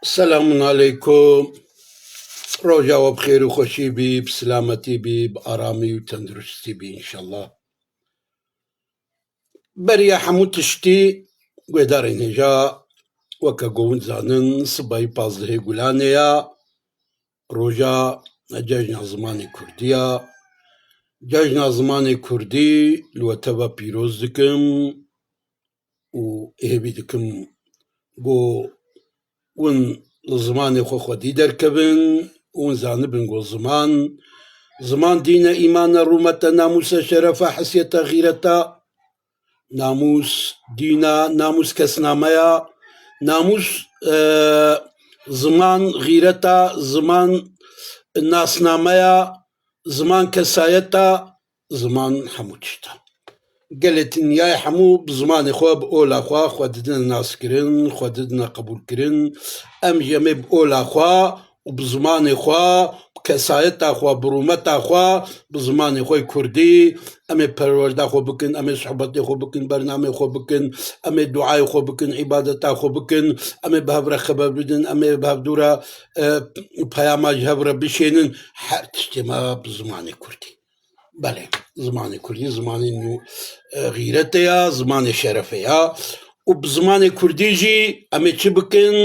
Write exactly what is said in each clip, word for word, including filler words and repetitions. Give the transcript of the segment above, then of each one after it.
Selamun aleykum. Roja we bi xêr û xweşî bî, bi silametî bî, bi aramî û tenduristî bî înşallah. Beriya hemû tiştî guhdarên hêja, weke ku hûn zanin, sibayî pazdehê Gulanê ya, roja cejna zimanê kurdî ya. Cejna zimanê kurdî li we teva pîroz dikim û hêvî dikim ku hûn li zimanê xwe xwedî derkevin û hûn zanibin ku ziman, ziman dîn e, îman e, rûmet e, namûs e, şeref e, hesiyet e, xîret e, namûs dîn e, namûs kesname ya, namûs, e, ziman xîret e, ziman nasname ya, ziman kesayet e, ziman hemû tişt e. Gelê dinyayê hemû bi zimanê xwe, bi ola xwe, xwe didine naskirin, xwe didine qebûlkirin. Em jî em ê bi ola xwe û bi zimanê xwe, bi kesayeta xwe, bi rûmeta xwe, bi zimanê xwe kurdî, em ê perwerda xwe bikin, em ê sohbetê xwe bikin, bernameyê xwe bikin, em ê duayê xwe bikin, îbadeta xwe bikin, em ê bi hev re xeber bidin, em ê bi hevdû re, e, peyama ji hev re bişênin. Her tiştê me bi zimanê kurdî. Belê, zimanê kurdî zimanê nû, e, xîretê ya, zimanê şerefê ya. Û bi zimanê kurdî jî em ê çi bikin?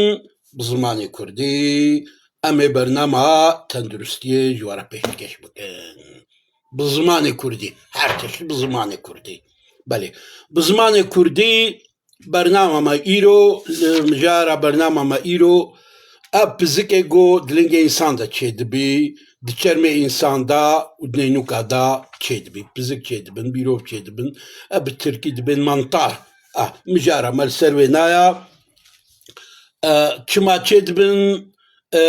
Bi zimanê kurdî em ê bernama tenduristiyê ji we re pêşkêş bikin. Bi zimanê kurdî, her tişt bi zimanê kurdî. Belê, bi zimanê kurdî bernama me îro, li mijara bernama me îro, ev pizikê ku di lingê însan de çêdibî, di çermê însan de û di neynuka de çêdibî. Pizik çêdibin, bîrov çêdibin, ev bi tirkî dibên mantar. Ah, mijara me li ser wê naya. E, çima çêdibin, e,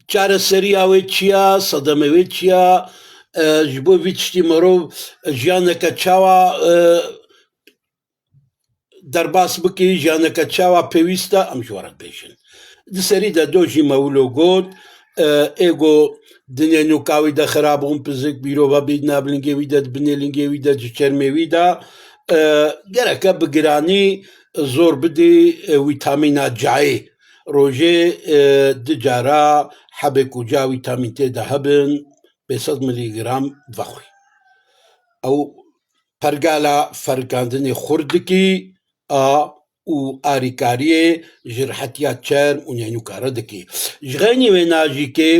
çareseriya wê çi ya, sedemê wê çi ya, e, ji bo vî tiştî mirov jiyaneke çawa, e, derbas bikî, jiyaneke çawa pêwîst e, em ji we re dibêjin. Di serî de do jî me wilo got, e, ê ku dinyê nûka wî de xirab bûn, pizik bîrov hebî di nav lingê wî de, di binê lingê wî de, ji çermê wî de, e, gereke bi giranî zor bidî, e, vîtamîna cayê. Rojê, e, du cara hebê ku ca vîtamîn tê de hebin, pênc sed milîgram vexwî. Ew pergala ferikandinê xurt dikî, a, û arîkariyê ji rihetiya çerm û nênûka re dikî. Ji xeynî wê najîkê,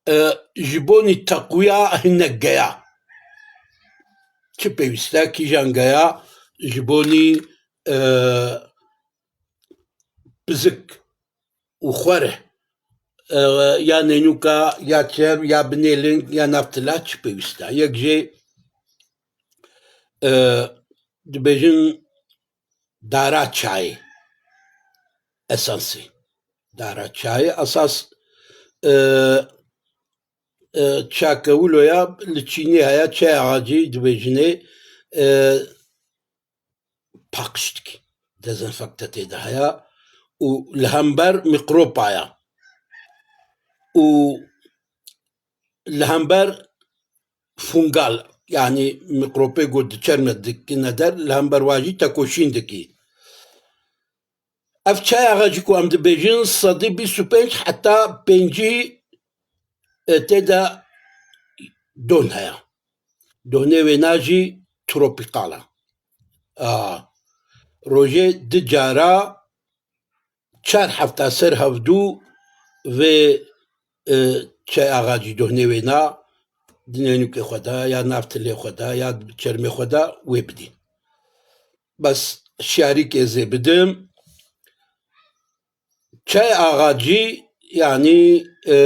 e, ji bonî teqwiya hinek geya. Çi pêwîst e, kîjan geya ji bonî, e, pizik û xwere, e, ya nênûka, ya çerm, ya binê ling, ya nav tila çi pêwîst e? Yek jê, e, dibêjin dara çayê, esansê. Dara çayê esas, e, e, çakewilo ya li Çînê heye, çaya acî dibêjinê, e, paqij dikî. Dezenfekte tê de heye û li hember mîkropa ya û li hember fungal, yanî mîkropê ku di çerm de dikine der, li hember wa jî tekoşîn dikî. Ev çaya jî ku em dibêjin, sedî bîst û pênc heta pêncî, e, tê de don heye. Donê wêna jî tropîkal e. A, rojê du cara çar hefta ser hevdû vê, e, çay axacî dohnê wê na, di nênûkê xwe de, ya nav tilê xwe de, ya di çermê xwe de wê bidîn. Bes şiyarîkê zê bidim. Çay axacî, yanî, e,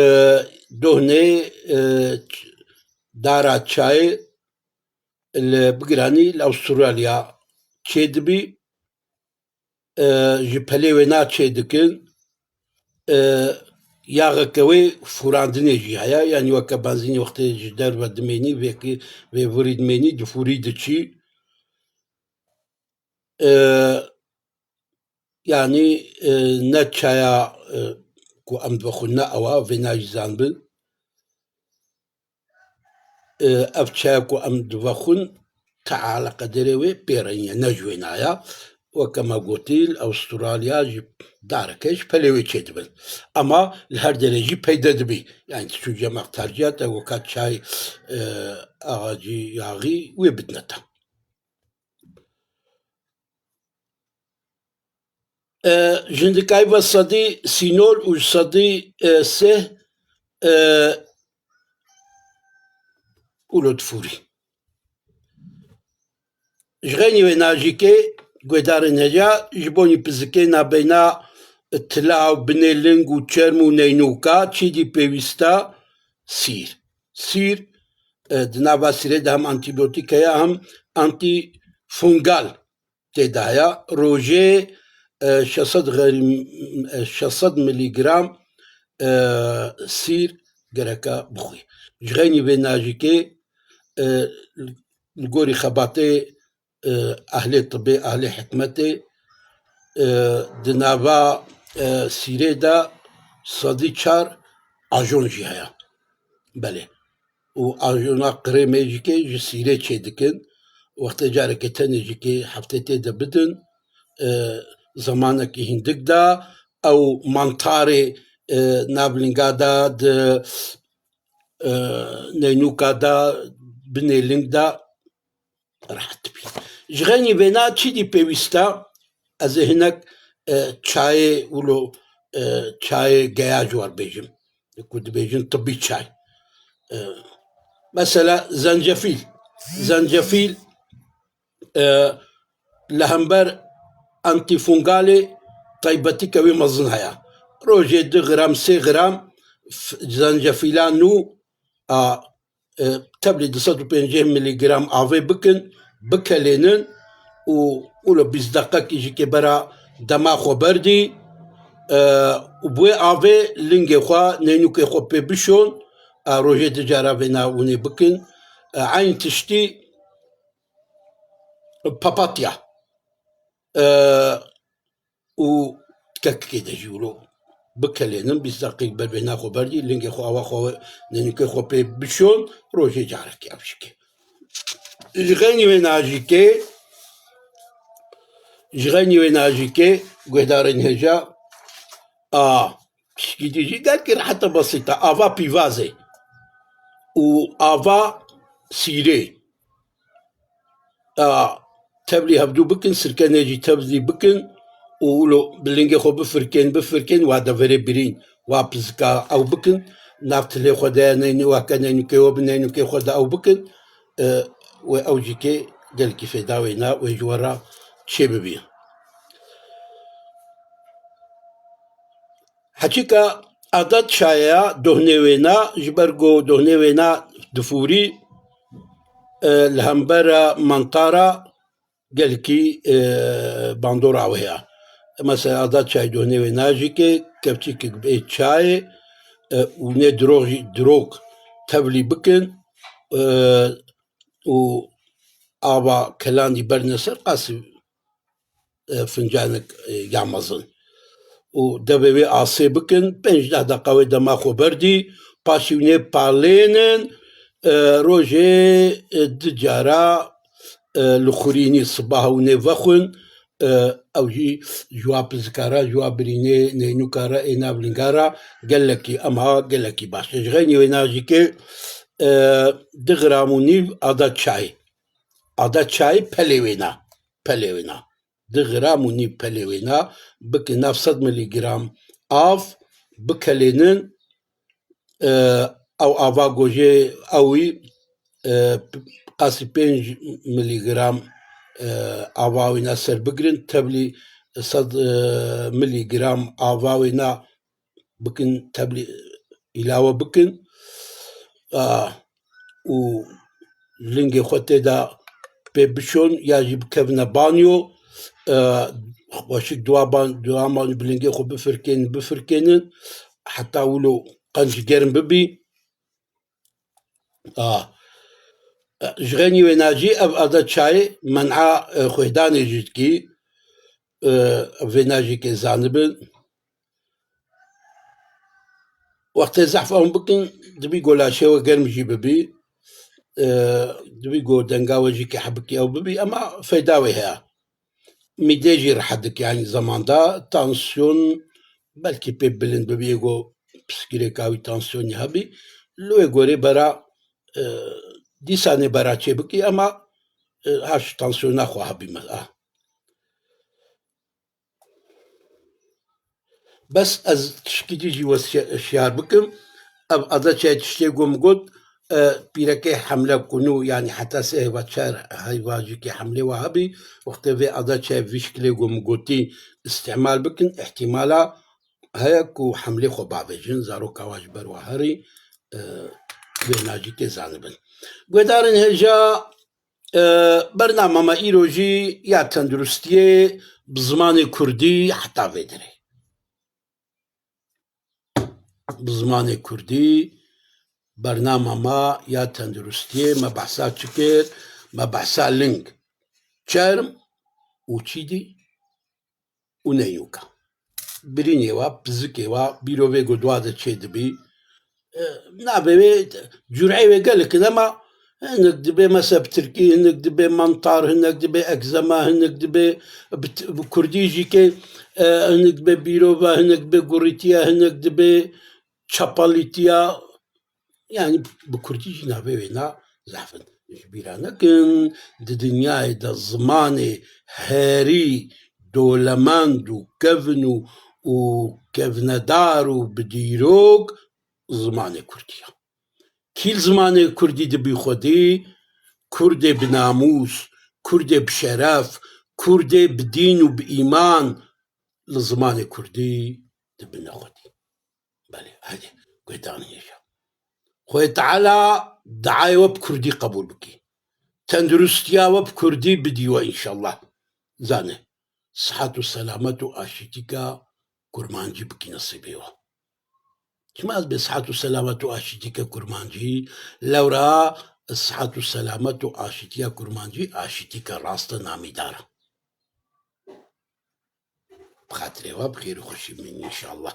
dohnê, e, dara çayê li bigiranî li Avustralya çêdibî. E, ji pelê wê na çêdikin. E, yaxeke wê fûrandinê jî heye, yanî weke benzînê wextê ji derve dimênî, vêkî, vê virî dimênî, di fûrî diçî. E, yanî, e, ne çaya, e, ku em dibexwin ne ew e, vê na jî zanibin. E, ev çaya ku em dibexwin, teala qederê wê pê re ye, ne ji wê na ya. weke me gotî, li Avustralya jî dareke ji pelê wê çêdibin. Ema li her derê jî peyde dibî. Yani tu çû cemaq terciya te weka çay, e, axacî yaxî wê bidine te. E, jindikayî ve sedî sînor û sedî, e, sê, e, û lo difûrî. Ji xeynî wê najîkê guhdarên hêja ji bonî pizikê nabeyna tila û binê ling û çerm û neynûka çîdî pêwîsta sîr. Sîr, e, di nava sîrê de hem antîbiyotîk heye hem antîfungal tê de heye. Rojê, e, şeş sed gram, e, şeş sed miligram, e, sîr gereke bixwî. Ji xeynî vê najîkê, e, li gorî xebatê, e, ehlê tibê, ehlê hikmetê, e, di nava, e, sîrê de sedî çar ajon jî heye. Belê. Û ajona krêmê jî ke ji sîrê çêdikin. Wextê carekê tenê jî ke heftê tê de bidin, e, zemanekî hindik de ew mantarê, e, nav linga de, di, e, neynûka de, binê ling de rehet bî. Ji xeynî vêna çi dî pêwîst e? Ez ê hinek, e, çayê wilo, e, çayê geya ji wan bêjim. Ku dibêjin tibî çay. E, mesela zencefîl. Zencefîl, e, li hember antîfungalê taybetîke wê mezin heye. Rojê du gram, sê gram f-, zencefîla nû a, e, tevlî du sed û pêncî miligram avê bikin, bikelênin û wilo bîst deqekî jî kê bera dema xwe berdî, e, û bi wê avê lingê xwe, neynûkê xwe pê bişon, e, rojê du cara vêna hûnê bikin. E, eyn tiştî papatya. E, û kekikê de jî wilo bikelênin, bîst deqîq ber vêna xwe berdî, lingê xwe, awa xwe, neynûkê xwe pê bişon, rojê carekê ew jî ke. Ji xeynî wê najîkê, ji xeynî wê najîkê guhdarên hêja, a, piştgîdî jî gelkî rehet e, besît e. Ava pîvazê û ava sîrê. A, tevlî hevdû bikin, sirkenê jî tevlî bikin û wilo bi lingê xwe bifirkên, bifirkên, wa deverê birîn, wa pizika ew bikin, nav tilê xwe de, neynû-, weke neynûkê we bi neynûkê xwe de ew bikin, e, wê ew jî kê gelkî fêda wêna, wê ji we re çêbibî. Heçîka adet çaye ya, dohnê wêna, ji ber ku dohnê wêna difûrî, e, li hembera mantara gelkî, e, bandora wê ya. Mesela adet çay dohnê wêna jî ke kevçîkek bê çayê, e, û nê dirok jî, dirok tevlî bikin, e, û ava kelandî berne ser qasî e, fincanek, e, ya mezin. Û devê wê asê bikin, pênc deh deqa wê dema xwe berdî, paşî wê nê palênin, e, rojê, e, du cara, e, li xurînî sibaha wê nê vexwin, e, ew jî ji wa pizika re, ji wa birînê, neynûka re, ê nav linga re gelekî, em ha gelekî baş e. Ji xeynî wêna jî ke, e, du gram û nîv ada çay. Ada çay pelê wêna, pelê wêna. Du gram û nîv pelê wêna, bikin nav sed miligram av, bikelênin, e, ew ava gojê ewî, e, p-, qasî pênc miligram, e, ava wêna ser bigirin, tevlî sed, e, miligram ava wêna bikin, tevlî îlawe bikin. A, û lingê xwe tê de pê bişon ya jî bikevine banyo. E, xweşik dua ban-, dua banyo bi lingê xwe bifirkênin, bifirkênin. Heta wilo qenc germ bibî. A, ji xeynî wêna jî ev adet çayê men'a, e, xwêdanê jî dikî. E, vêna jî ke zanibin. Wextê zehf ew bikin, dibî ku laşê we germ jî bibî. E, dibî ku denga we jî ke hebikî ew bibî, ema feyda wê heye. mîdê jî rehet dike, aynî zamanda tansiyon belkî pê bilind bibî, êgo piskirêka wî tansiyonî hebî, li wê gorê bera, e, dîsanê bera çêbikî, ema, e, ha ji tansiyona xwe hebî me, a. Bes ez tişkî dî jî we şi-, şiyar bikim. Ev adaçayê tiştê ku min got, e, pîrekê hemle kunû, yanî heta sê heyva çar heyva jî kê hemlê we hebî, wextê vê adaçayê vî şikilê ku min gotî îstîmal bikin, îhtîmala heye ku hemlê xwe bavêjin, zaroka we ji ber we herî, e, wêna jî tê zanibin. Guhdarên hêja, e, bernama me îro jî ya tenduristiyê bi zimanê kurdî heta vê derê. Bi zimanê kurdî bernama me ya tenduristiyê, me behsa çi kir? Me behsa ling, çerm û çî dî û neyûka. Birînê wa, pizikê wa, bîrovê ku dua de çê dibî. E, navê wê, cureyê wê gelek in, ema hinek dibê, mesela bi tirkî, hinek dibê mantar, hinek dibê egzema, hinek dibê bi t-, bi kurdî jî kê, e, hinek dibê bîrova, hinek dibê gurîtiye, hinek dibê çapalîtiya. Yanî bi kurdî jî navê wêna zehf in. Ji bîra nekin, di dinyayê de zimanê herî dolemend û kevn û, û kevnedar û bi dîrok zimanê kurdî ye. Kî li zimanê kurdî dibî xwedî? Kurdê bi namûs, kurdê bi şeref, kurdê bi dîn û bi îman li zimanê kurdî dibine xwedî. Belê, hadi, guhdarên hêja. Xwedê Teala duayê we bi kurdî qebûl bikî. Tenduristiya we bi kurdî bidî we înşallah. Zane, sihet û selamet û aşîtîka kurmancî bikî nesîbê we. Çima ez bê sihet û selamet û aşîtîka kurmancî, lewra sihet û selamet û aşîtiya kurmancî aşîtîka rast e, namîdar e. Bi xatirê we bi xêr û xweşî bimînin înşallah.